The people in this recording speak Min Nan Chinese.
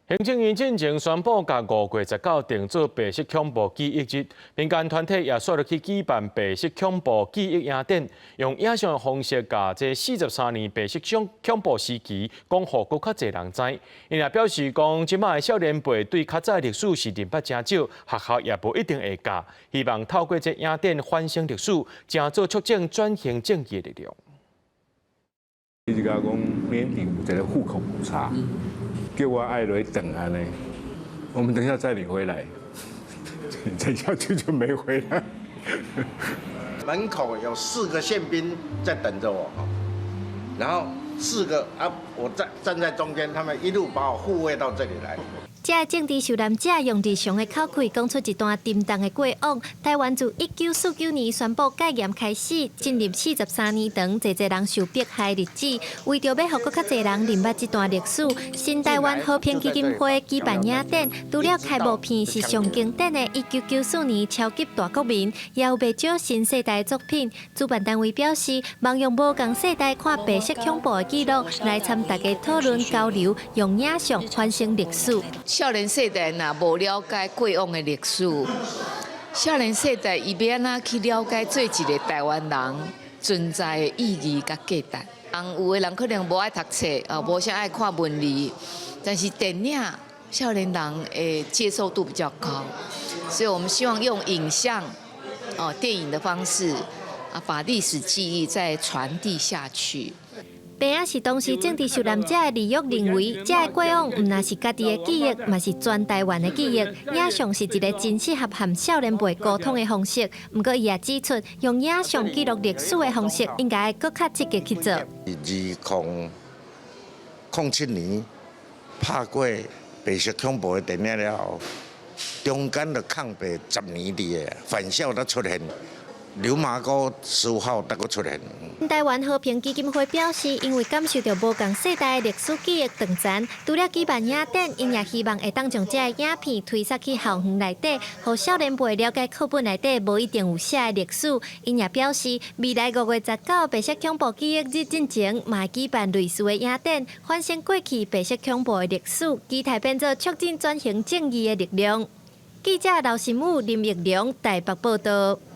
行政院進前宣布，共5月19定做白色恐怖記憶日，民間團體也煞落去舉辦白色恐怖記憶影展，用影像的方式，共這43年白色恐怖時期講予閣較濟人知。𪜶也表示講，這馬的少年輩對較早的歷史是認捌誠少，學校也無一定會教，希望透過這影展反省歷史，成做促進轉型正義的力量。伊就共我講年底有一个戶口普查。叫我愛來等按呢，我們等下載你回來，再下去就沒回來。門口有四個憲兵在等着我，然後四個啊，我站在中間，他們一路把我護衛到這裡來。這个政治受難者用日常的口氣講出一段沉重的過往。台灣自1949年宣布戒嚴開始，進入43年長，濟濟人受迫害日子。為著欲予閣較濟人認捌這段歷史，新台灣和平基金會舉辦影展，除了開幕片是上經典的1994年超級大國民，也有袂少新世代的作品。主辦單位表示，望用無仝世代看白色恐怖的記錄，來參大家討論交流，用影像反省歷史。少年世代若無了解過往的歷史，少年世代伊欲按怎去了解做一个台灣人存在的意義佮價值？人有的人可能無愛讀冊，啊，無啥愛看文字，但是電影少年人的接受度比較高，所以我們希望用影像、哦電影的方式，啊，把歷史記憶再傳遞下去。白仔是當時政治受難者的李玉認為，這个過往毋但是家己的記憶，嘛是全台灣的記憶。影像是一个真適合和少年輩溝通的方式。毋過，伊也指出，用影像記錄歷史的方式，應該閣較積極去做。 2007年拍過白色恐怖的電影了後，中間就空白十年佇个返校才出現。流麻溝十號才閣出現。台灣和平基金會表示，因為感受著無仝世代的歷史記憶斷層，除了舉辦影展，𪜶也希望會當將這个影片推捒去校園內底，予少年輩了解課本內底無一定有寫的歷史。𪜶也表示，未來5月19白色恐怖記憶日進前，嘛會舉辦類似的影展，反省過去白色恐怖的歷史，期待變做促進轉型正義的力量。記者劉新武、林奕良台北報道。